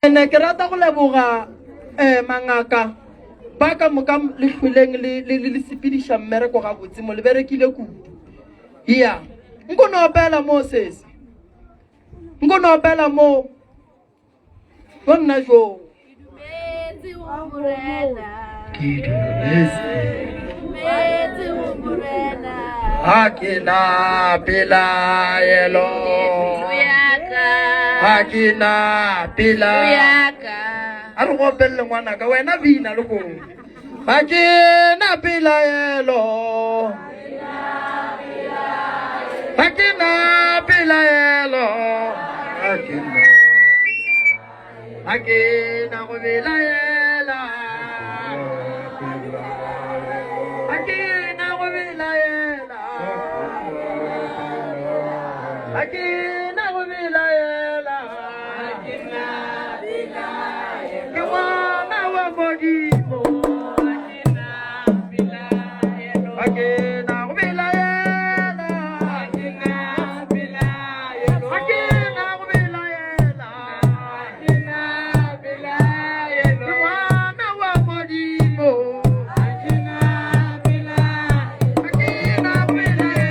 Ene ke rata go leboga um mangaka ba ka moka le hlweleng le le le sepediša mmereko gabotse mo le berekile kudu. Ya nko no opela mo sese. Nko no opela mo. Go nna jo. Ke dumetse. Ga ke na pelaelo. Ga ke na pelaelo. A re go opelele ngwanaka wena bina le kong. Ga ke na pelaelo. Ga ke na pelaelo. Ga ke na. Ga ke na go belaela. Ga ke na go belaela. Ga ke na go belaela. Ke ngwana wa Modimo. Ga ke na go belaela. Ga ke na go belaela. Ke ngwana wa Modimo. Ga ke na go belaela.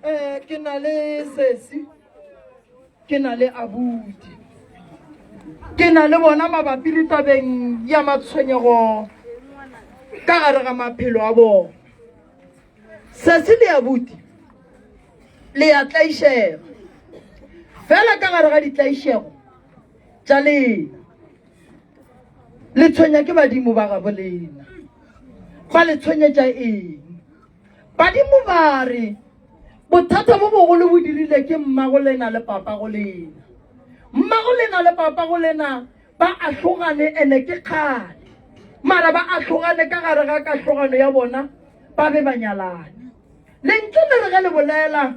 Eh, ke na le sesi ke na le abuti ke na le bona mabapi le tabeng ya matshwenyego ka gare ga maphelo a bona sesi le abuti le ya tlaišega fela ka gare ga ditlaišego tša lena le tshwenya ke badimo ba gabo lena ba le tshwenyetša eng Badimo ba re, Bothata bo bogolo bo dirile ke mmago lena le papago lena. Mmago lena le papago lena ba ahlogane ene ke kgale. Mara ba ahlogane ka gare ga kahlogano ya bona ba be ba nyalane. Lentšu le re ge le bolela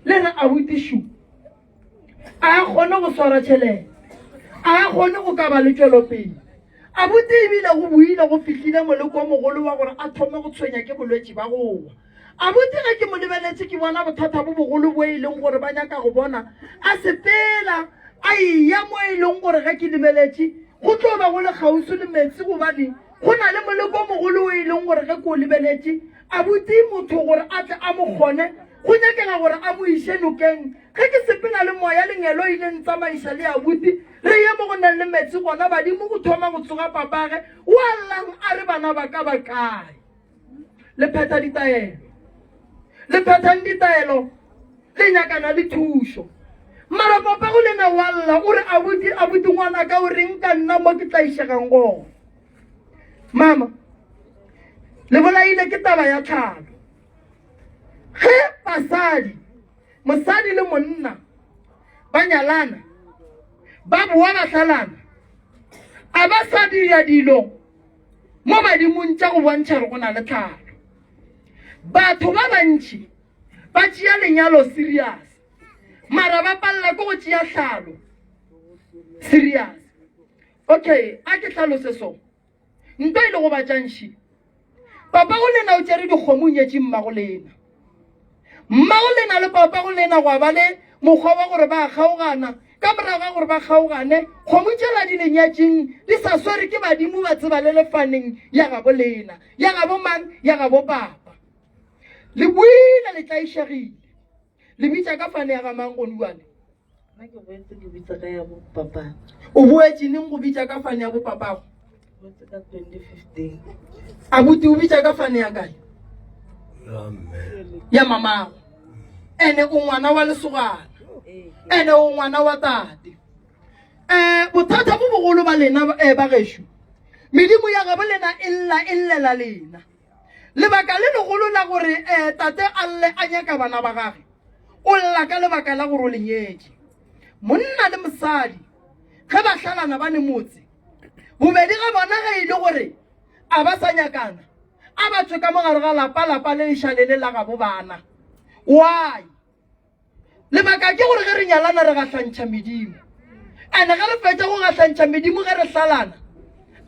le re abuti šu a kgone go swara tšhelete, a kgone go ka ba le tšwelopele. Abuti ebile go boile go fihlile moleko o mogolo wa gore a thome go tshwenya ke bolwetši ba go wa. Abuti ge ke mo lebeletše ke bona bothata bo bogolo bo e leng gore ba nyaka go bona a sepela a eya mo e leng gore ge ke lebeletše go tlo ba go le kgauswi le metsi gobane go na le moleko o mogolo o e leng gore ge ke o lebeletše abuti motho gore a tle a mo kgone go nyakega gore a mo iše nokeng. Ge ke sepela le moya lengeloi le ntsamaiša le abuti Re ye mo go nang le metsi gona, badimo go thoma go tsoga papage, o a llang a re bana ba ka ba kae? Le phetha ditaelo. Le phethang ditaelo, le nyakana le thušo. Mara papago lena wa lla o re abuti abuti ngwanaka o reng ka nna mo ke tlaišegang gona. Mama, le bolaile ke taba ya tlhalo. Ge basadi, mosadi le monna ba nyalana ba boa ba hlalana a ba sa dira dilo mo badimong tša go bontšha gore go na le tlhalo batho ba bantši ba tšea lenyalo serious mara ba palela ke go tšea tlhalo serious okay a ke hlalose so Nto e le go batšanši. Papago lena o tšere dikgomo o nyetše mmago lena. Mmago lena le papago lena gwa ba le mokgwa wa gore ba kgaogana. Ka morago ga gore ba kgaogane, kgomo tšela di le nyetšeng di sa swere ke badimo ba tseba le lefaneng ya gabo lena. Ya gabo mang? Ya gabo papa. Le buile le tlaišegile. Le bitša ka fane ya ga mang gone bjale? Nna ke boetse ke bitsa ka ya bo papa. O boetše neng go bitša ka fane ya bo papago? Boetse ka 2015. Abuti o bitša ka fane ya kae? Ya mamago. Ene o ngwana wa lesogana. Ene o ngwana wa tate. Eh bothata bo bogolo ba lena eh, ba gešo. Medimo ya gabo lena e lla e llela lena. Lebaka le legolo la gore eh, tate a lle a nyaka bana ba gage, o lla ka lebaka la gore o le nyetše. Monna le mosadi ge ba hlalana ba ne motse, bobedi ga bona ge e le gore a ba sa nyakana, a ba tšwe ka mogare ga lapa, lapa le lešale le la gabo bana. Why? Lebaka ke gore ge re nyalana re gahlantšha medimo. And ge re fetša go gahlantšha medimo ge re hlalana,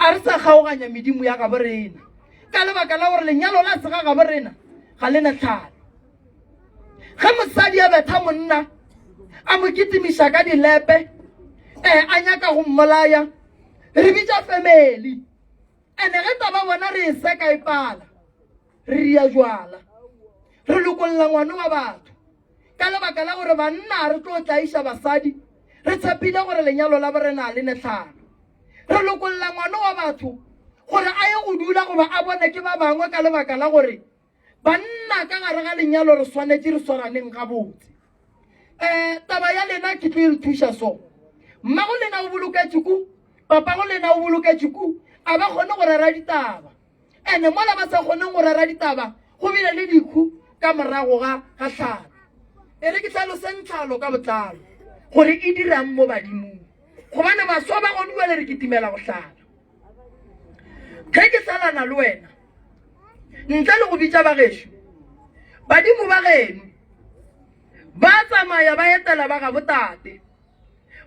a re sa kgaoganya medimo ya gabo rena. Ka lebaka la gore lenyalo la sega gabo rena ga le na tlhalo. Ge mosadi a betha monna a mo kitimiša ka dilepe, eh, a nyaka go mmolaya, re bitša family. And ge taba bona re e seka e pala, re ria jwala re lokolla ngwana wa batho ka lebaka la gore banna re tlo tlaiša basadi re tshepile gore lenyalo la borena le netlhalo re lokolla ngwana wa batho gore a ye go dula goba a bone ke ba bangwe ka lebaka la gore banna ka gare ga lenyalo re swanetše re swaraneng gabotse um taba ya lena ke tlo e re thuša so mmago lena o boloketše ku papago lena o boloketše ku a ba kgone go rera ditaba Ene mola ba sa kgoneng go rera ditaba, go bile le dikhu ka morago ga ga tlhalo. E re ke hlaloseng tlhalo ka botlalo gore e dirang mo badimong, gobane baswa ba gone bjale re kitimela go hlala. Ge ke hlalana le wena ntle le go bitša bagešo, badimo ba geno ba tsamaya ba etela ba gabo tate,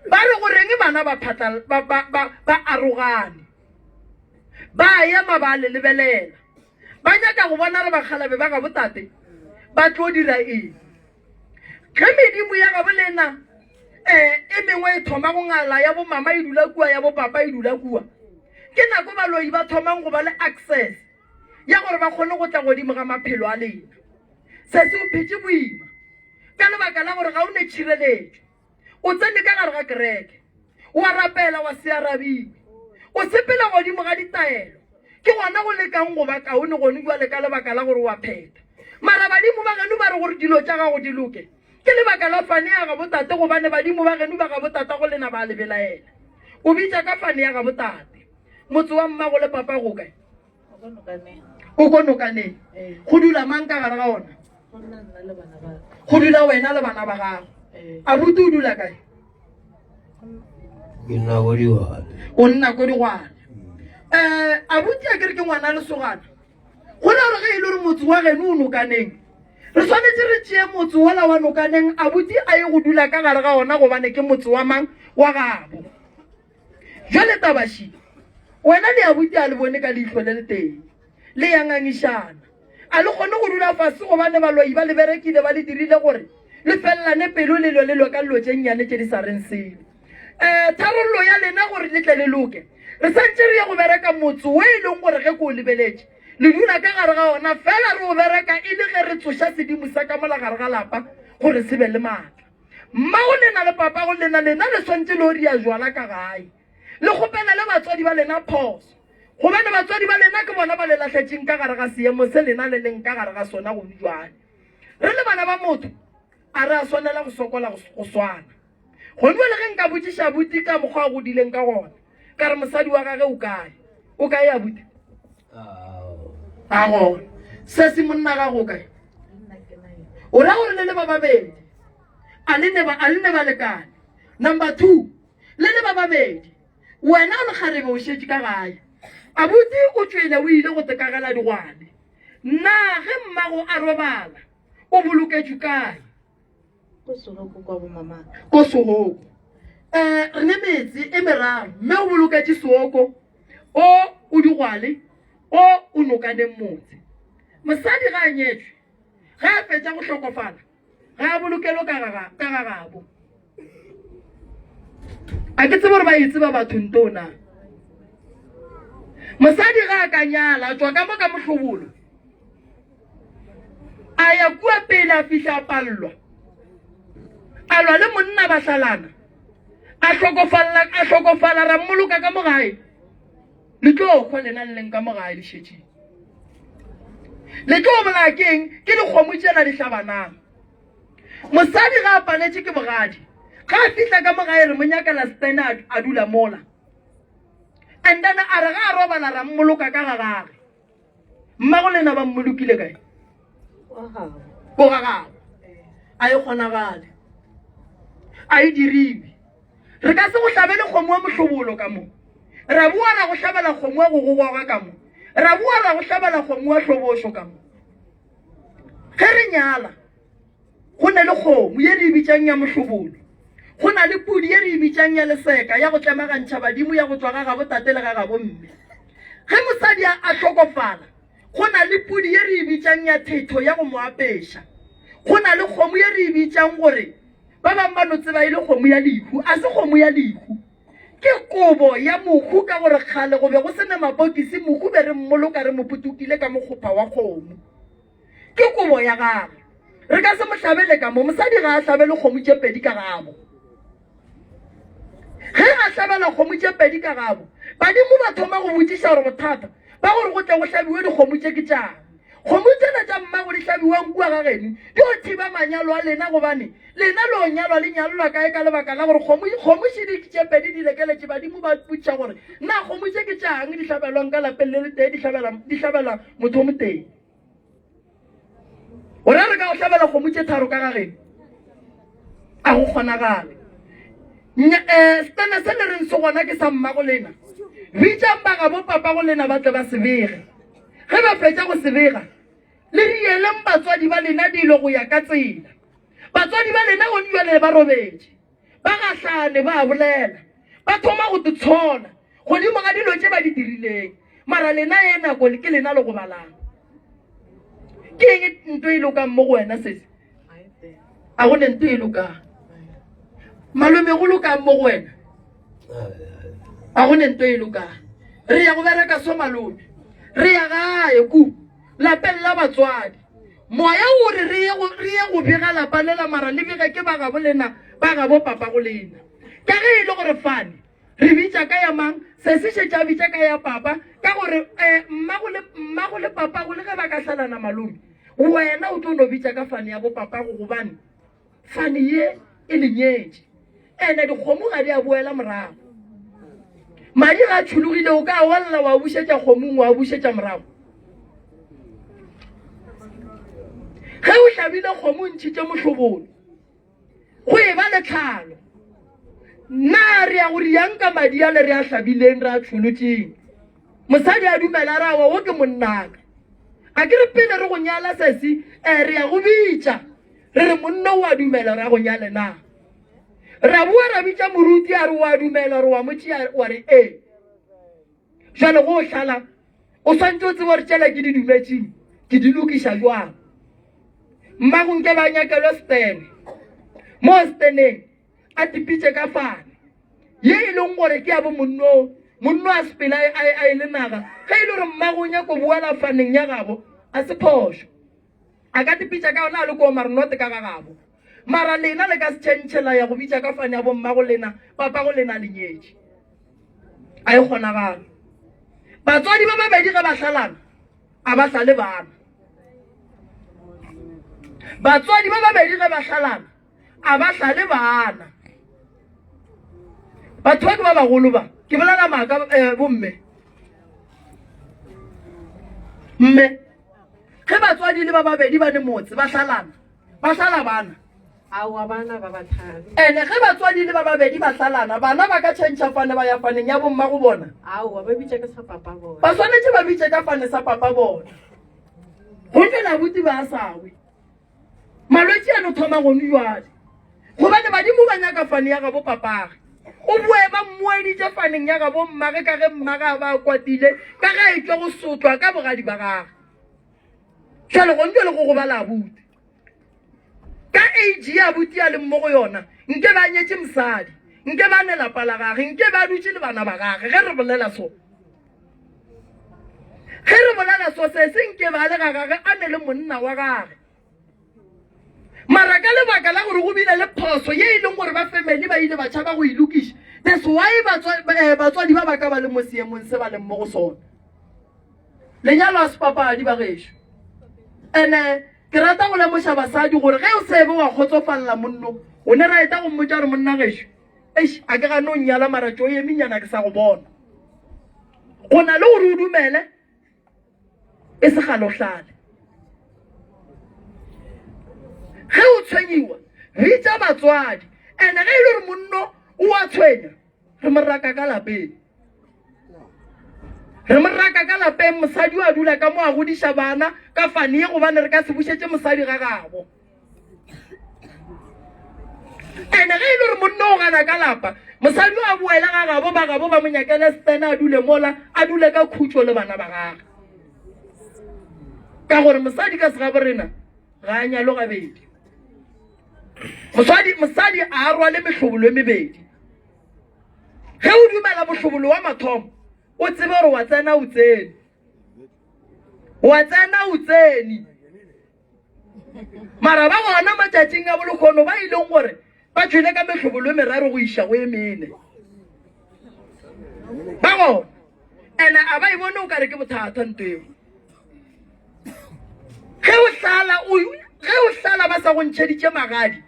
ba re goreng bana ba phatla ba ba ba ba arogane. Ba ema ba le lebelela. Ba nyaka go bona re bakgalabe ba gabo tate ba tlo dira eng. Ge medimo ya gabo lena um e mengwe e thoma go ngala, ya bo mama e dula kua, ya bo papa e dula kua, ke nako baloi ba thomang go ba le access ya gore ba kgone go tla godimo ga maphelo a lena. Sesi o phetše boima ka lebaka la gore ga o ne tšhireletšo. O tsene ka gare ga kereke, wa rapela, wa se arabiwe. O sepela godimo ga ditaelo. Ke gona go lekang go ba kaone gone bjale ka lebaka la gore wa phetha. Mara badimo ba geno ba re gore dilo tša gago di loke. Ke lebaka la fane ya gabo tate gobane badimo ba geno ba gabo tata go lena ba le belaela. O bitša ka fane ya gabo tate. Motse wa mmago le papa go kae? O ko nokaneng. Go dula mang ka gare ga ona? Go dula wena le bana ba gago. Abuti o dula kae? Ke nna ko digwane. O nna ko digwane. Um abuti a kere ke ngwana lesogana. Go na gore ge e le gore motse wa geno o nokaneng, re swanetše re tšee motse wola wa nokaneng abuti a ye go dula ka gare ga ona gobane ke motse wa mang? Wa gabo. Jwale tabaši, wena le abuti a le bone ka leihlo le letee, le ya ngangišana. A le kgone go dula fase gobane baloi ba le berekile ba le dirile gore le felelane pelo le lwe le lwe ka dilo tše nnyane tše di sa reng selo. Um tharollo ya lena gore le tle le loke, re santše re ye go bereka motse wo e leng gore ge ke o lebeletše le dula ka gare ga ona fela re o bereka e le ge re tsoša sedimo sa ka mola gare ga lapa gore se be le maatla. Mmago lena le papago lena, lena le swantše le o ria jwala ka gae, le kgopelele batswadi ba lena phoso, gobane batswadi ba lena ke bona ba le lahletšeng ka gare ga seemo se lena le leng ka gare ga sona gone jwale. Re le bana ba motho, a re a swanela go sokola go swana. Gone jwale ge nka botšiša abuti ka mokgwa a godileng ka gona, ka re mosadi wa gage o kae? O kae abuti? A gona. Sesi monna gago o kae? O ra gore le le ba babedi a le ne ba a le ne balekane. Number 2, le le ba babedi wena o lekgarebe o šetše ka gae. Abuti o tšwele o ile go tekagela digwane. Na ge mmago a robala o boloketšwe kae? Ko Sohoko kwa bo mamaka. Ko Sohoko. Eh, re ne metse e meraro, mme o boloketše Sohoko, o o digwale, o o nokaneng motse. Mosadi ga a nyetšwe, ga a fetša go hlokofala, ga a bolokelwe ka ga ka ga gabo. A ke tsebe gore ba e tseba batho nto na. Mosadi ga a ka nyala, a tšwa ka mo ka mohlobolo, a ya kua pele a fihla a pallwa a lwa le monna ba hlalana a hlokofalla a hlokofala ra mmoloka ka mo gae le tlo hwa lena le leng ka mo gae le šetšeng le tlo bolaya keng ke dikgomo tšela di hlabanang mosadi ga a paletše ke bogadi ga a fihla ka mo gae re mo nyakela stene a dula mola and then a re ga a robala ra mmoloka ka ga gage Mmago lena ba mmolokile kae? Ko ga gabo. A e kgonagale. A e diriwe. Re ka se go hlabele kgomo wa mohlobolo ka mo. Ra boa ra go hlabela kgomo wa go gogoga ka mo. Ra boa ra go hlabela kgomo wa hlobošo ka mo. Ge re nyala, Go na le kgomo ye re e bitšang ya mohlobolo. Go na le pudi ye re e bitšang ya leseka, ya go tlemagantšha badimo, ya go tšwa ga gabo tate le ga gabo mme. Ge mosadi a a hlokofala, go na le pudi ye re e bitšang ya thetho, ya go mo apeša. Go na le kgomo ye re e bitšang gore ba bangwe ba no tseba e le kgomo ya lehu. A se kgomo ya lehu. Ke kobo ya mohu ka gore kgale go be go se na mapokisi, mohu be re mmoloka re mo potokile ka mokgopha wa kgomo. Ke kobo ya gagwe. Re ka se mo hlabele ka mo. Mosadi ga a hlabele kgomo tše pedi ka gabo. Ge a hlabela kgomo tše pedi ka gabo, badimo ba thoma go botšiša gore bothata ba gore go tle go hlabiwe dikgomo tše ke tšang. Kgomo tšela tša mmago di hlabiwang kua ga geno di yo thiba manyalo a lena gobane lena le o nyalwa le nyalelwa kae ka lebaka la gore kgomo kgomo šedi tše pedi di lekeletše badimo ba botšiša gore na kgomo tše ke tšang di hlabelwang ka lapeng le letee di hlabela di hlabela motho o motee. O ra re ka go hlabela kgomo tše tharo ka gageno? A go kgonagale. Eh, setene se le reng se gona ke sa mmago lena. Bitšang ba gabo papago lena ba tle ba se bege. Ge ba fetša go se bega, le rieleng batswadi ba lena dilo go ya ka tsela. Batswadi ba lena gone jwale ba robetše. Ba gahlane ba bolela. Ba thoma go titshola godimo ga dilo tše ba di dirileng. Mara lena ye nako ke lena le gobalang. Ke eng nto e lokang mo go wena sesi? A go ne nto e lokang. Malome go lokang mo go wena? A go ne nto e lokang. Re ya go bereka so malome. Re ya gae ku lapeng la batswadi. Moya o re re ye go re ye go bega lapa lela mara le bege ke ba gabo lena ba gabo papa go lena. Ka ge e le gore fane Re bitša ka ya mang? Sesi šetše a bitša ka ya papa, ka gore um mmago le mmago le papago le ge ba ka hlalana malome, wena o tlo no bitša ka fane ya bopapago gobane fane ye e le nyetše. Ene dikgomo ga di a boela morago. Madi ga a tšhologile o ka walla wa bušetša kgomong wa bušetša morago. Ge o hlabile kgomo o ntšhitše mohlobolo. Go e ba le tlhalo. Na re ya go riang ka madi ale re a hlabileng re a tšholotšeng? Mosadi a dumela a re, Aowa, wo ke monnaka. A ke re pele re go nyala sesi, eh, re ya go bitša re re monna o a dumela re a go nyale na? Ra boa ra bitša moruti a re o a dumela re wa mo tšea wa re ee. Jwale go o hlala o swantse o tsebe gore tšela ke di dumetšeng ke di lokiša jwang. Mmago nke ba nyakelwe stene mo steneng a tipitše ka fane ye e leng gore ke ya bo monno monno a sepela a e le naga ge e le gore mmago o nyako boela faneng ya gabo a se phošo a ka tipitša ka yona a le koo mare note ka ga gabo mara lena le ka se tšhentšhe la ya go bitša ka fane ya bommago lena papago lena le nyetše a e kgonagalo batswadi ba babedi ge ba hlalana a ba hlale bana batswadi ba babedi ge ba hlalana a ba hlale bana batho ba ke ba bagolo ba ke bolela maaka eh, bomme mme ge batswadi le ba babedi ba ne motse ba hlalana ba hlala bana Aowa bana ba ba tlhale. Ene ge batswadi le ba babedi ba hlalana, bana ba ka tšhentšha fane ba ya faneng ya bomma go bona? Aowa, ba bitša ka sa papa bona. Ba swanetše ba bitše ka fane sa papa bona. Gomme labuti ba sa we. Malwetši a no thoma gonu jwale. Gobane badimo ba nyaka fane ya gabo papage. O boe ba mmoeditše faneng ya gabo mmage ka ge mmage a ba kwatile ka ge a etšwa go sotlwa ka bogadi ba gage. Jwale gonu jwale go gobala abuti. Ka age ye abuti a leng mo go yona, nke ba nyetše mosadi, nke ba ne lapa la gage, nke ba dutše le bana ba gage. Ge re bolela so, ge re bolela so, sese nke ba le ga gage a ne le monna wa gage. Mara ka lebaka la gore go bile le phoso ye e leng gore ba family ba ile ba tšhaba go e lokiša, that's why eh, batswadi ba ba ka ba le mo seemong se ba leng mo go sona. Lenyalo a se papadi ba gešo. Ene ke rata go lemoša basadi gore ge o sebe wa kgotsofalela monno, o ne ra eta go mmotša gore monna gešo, eish, a ke gane o nnyala mara tšo eminyana ke sa go bona. Go na le gore o dumele e se gale o hlale. Ge o tshwenyiwa, bitša batswadi. Ene ge e le gore monno o a tshwenya, re mo raka ka lapeng. Re mo raka ka lapeng, mosadi o a dula ka mo a godiša bana ka fane ye gobane re ka se bušetše mosadi ga gabo. Ene ge e le gore monna o gana ka lapa, mosadi o a boele ga gabo, ba gabo ba mo nyakele setene a dule mola, a dule ka khutšo le bana ba gage. Ka gore mosadi ka segabo rena ga a nyalo gabedi. Mosadi mosadi a rwale mehlobolo e mebedi. Ge o dumela mohlobolo wa mathomo, o tsebe gore wa tsena o tsene. Wa tsena o tsene. Mara ba gona matšatšing a bolekgono ba e leng gore ba tšwele ka mehlobolo e meraro go iša go e mene. Ba gona. Ene a ba e bone o kare ke bothata nto eo. Ge o hlala o ge o hlala ba sa go ntšheditše magadi,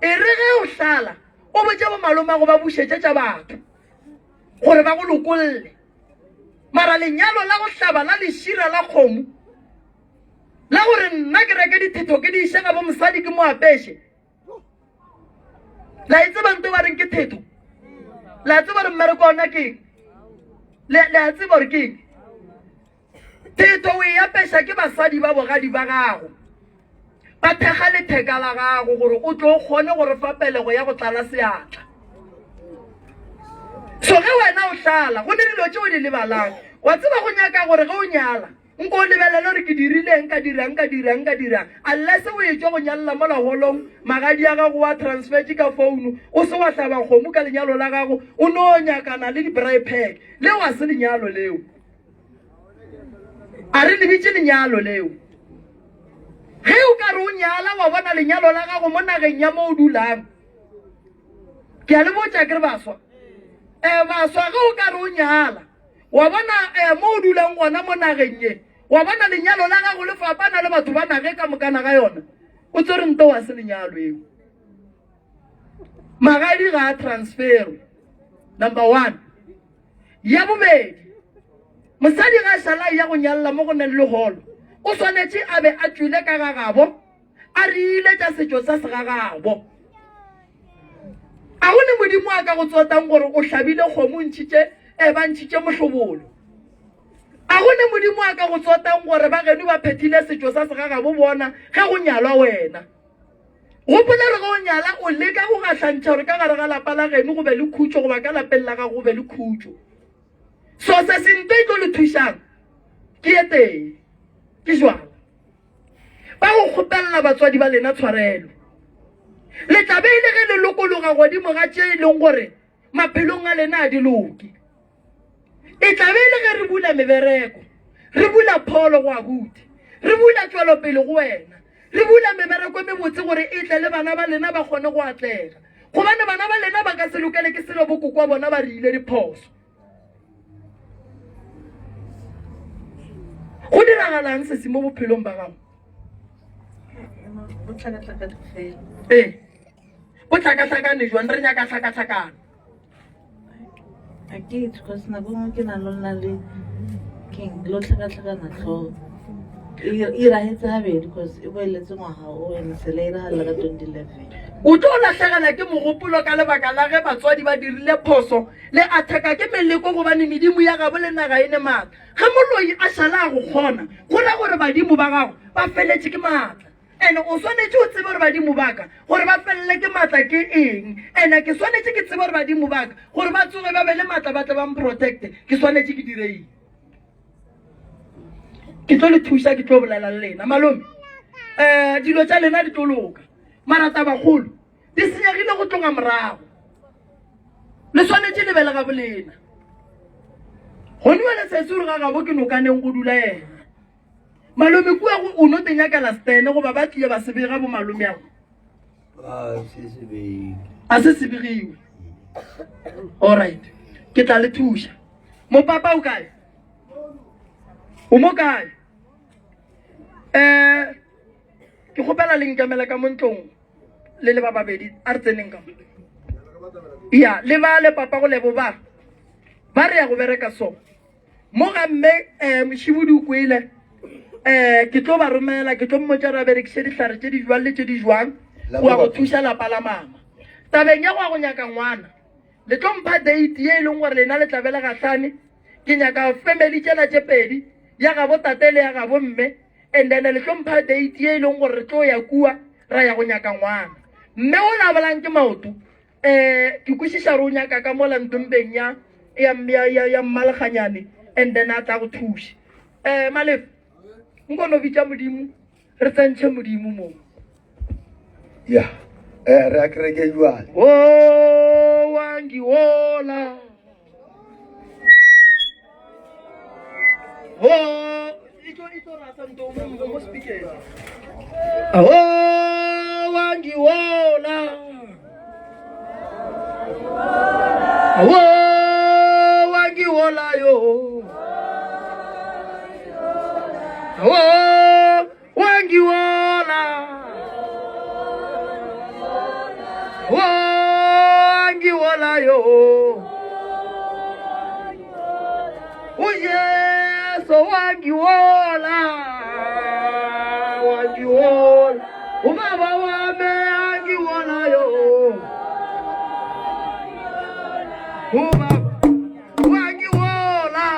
E re ge o hlala, o botše bomalomago ba bušetše tša batho gore ba go lokolle. Mara lenyalo la go hlaba la lešira la kgomo la gore nna ke reke dithetho ke di iše ga bo mosadi ke mo apeše, la e tseba nto ba reng ke thetho? La tseba gore mmereko ona ke eng? Le a tseba gore ke eng? Thetho o e apeša ke basadi ba bogadi ba gago. Ba thekga letheka la gago gore o tlo kgone go re fa pelego ya go tlala seatla. So ge wena o hlala, go ne dilo tše o di lebalang. Wa tseba go nyaka gore ge o nyala, Nko o lebelele gore ke dirileng, ka dirang, ka dirang, ka dirang. Unless o etšwa go nyalela mola holong, magadi a gago wa transfertše ka founu, o se wa hlaba kgomo ka lenyalo la gago, o no nyakana le di-braai pack. Leo a se lenyalo leo. A re le bitše lenyalo leo. Ge o ka re o nyala wa bona lenyalo la gago mo nageng ya mo o dulang. Ke a le botša ke re baswa. Eh baswa ge o ka re o nyala wa bona eh mo o dulang gona mo nageng ye, wa bona lenyalo la gago le fapana le batho ba nage ka mokana ga yona, o tsere nto wa se lenyalo eo. Magadi ga a transferwe. Number 1. Ya bobedi, mosadi ga a šala ya go nyalla mo go neng le holo, o swanetše a be a tšwile ka ga gabo, a riile tša setšo sa segagabo. A go ne modimo a ka go tsotang gore o hlabile kgomo ntšhitše e ba ntšhitše mohlobolo. A go ne modimo a ka go tsotang gore ba geno ba phethile setšo sa segagabo bona ge go nyalwa wena. Gopola gore ge o nyala o leka go gahlantšha gore ka gare ga lapa la geno go be le khutšo goba ka lapeng la gago go be le khutšo. So se se nto e tlo le thušang ke ye tee, ke jwala. Ba go kgopelela batswadi ba lena tshwarelo. Le tla be e le ge le lokologa godimo ga tše e leng gore maphelong a lena a di loke. E tla be e le ge re bula mebereko, re bula pholo go abuti, re bula tšwelopele go wena, re bula mebereko e mebotse gore e tle le bana ba lena ba kgone go atlega. Gobane bana ba lena ba ka se lokele ke selo bokoko wa bona ba re ile diphoso. Go diragalang sesi mo bophelong ba gago? Ee, bo tlhakatlhakane jwang? Re nyaka tlhakatlhakano. A ke itse cause nako nngwe ke na lo nna le keng lo tlhakatlhakana tlhogo e iragetse gabedi cause e boeletse ngwaga o and sele e iragalela ka 2011. O tlo lahlegela ke mogopolo ka lebaka la ge batswadi ba dirile phoso le atheka ke meleko gobane medimo ya gabo le naga e ne maatla. Ge moloi a šala a go kgona, go ra gore badimo ba gago ba feletše ke maatla. Ene o swanetše o tsebe gore badimo ba ka gore ba felele ke maatla ke eng. Ene ke swanetše ke tsebe gore badimo ba ka gore ba tsoge ba be le maatla ba tle ba mprotecte, ke swanetše ke dire eng. Ke tlo le thuša, ke tlo bolela le lena. Malome, um dilo tša lena di tlo loka, mara tabakgolo di senyegile go tloga morago. Le swanetše le be le gabo lena. Gone wele sesi o re ga gabo ke nokaneng go dula yena. Malome kua go o no te nyakela stene goba ba tlile ba se bega bo malome ago? A se se begiwe. Alright. Ke tla le thuša. Mopapa o kae? O mo kae? Eh ke kgopela le nkemela ka mo ntlong le le ba babedi a re tseneng ka mo. Ya le ba le papa go lebo ba ba re ya go bereka so. Mo ga mme um Mošibodi o kwele um ke tlo ba romela ke tlo mmotša gore a berekiše dihlare tše di jwang le tše di jwang go ya go thuša lapa la mama tabeng ya go ya go nyaka ngwana. Le tlo mpha date ye e leng gore lena le tla be le gahlane. Ke nyaka family tšela tše pedi, ya gabo tate le ya gabo mme, and then le tlo mpha date ye e leng gore re tlo ya kua ra ya go nyaka ngwana. Mme o la bolang ke maoto Eh, ke kwešiša gore o nyaka ka mola ntombeng ya ya ya ya, ya mmalganyane and then a tla go thuša. Eh, Malefo, nko no bitša Modimo, re tsentšhe Modimo mo. Ya, eh, re a kereke jwale. Oh, wangiola. Oh, e tlo rasa nto mo mo speaker. Oh, wangiola. Oh, wangiola yo. Oh, wangiola. Oh, wangiola yo. UJesu wangiola. Wangiola. Ubaba wami angiola yo. Ubaba wangiola.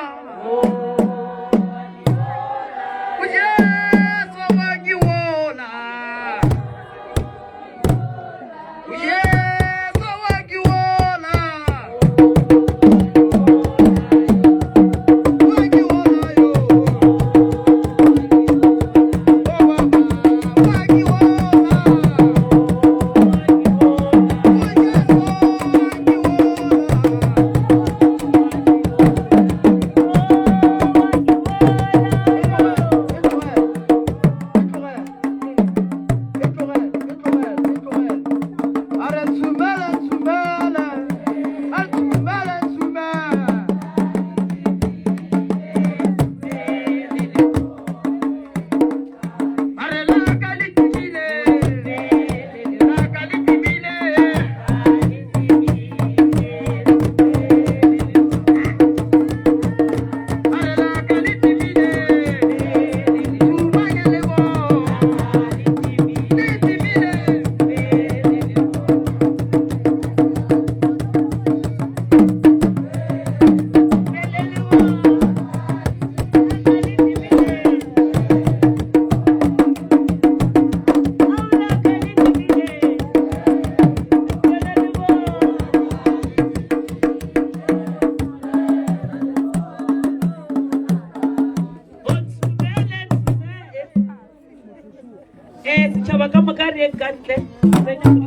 UJesu wangiola. UJesu wangiola. Wangiola yo. Setšhaba ka moka re yeng ka ntle. Re nyaka.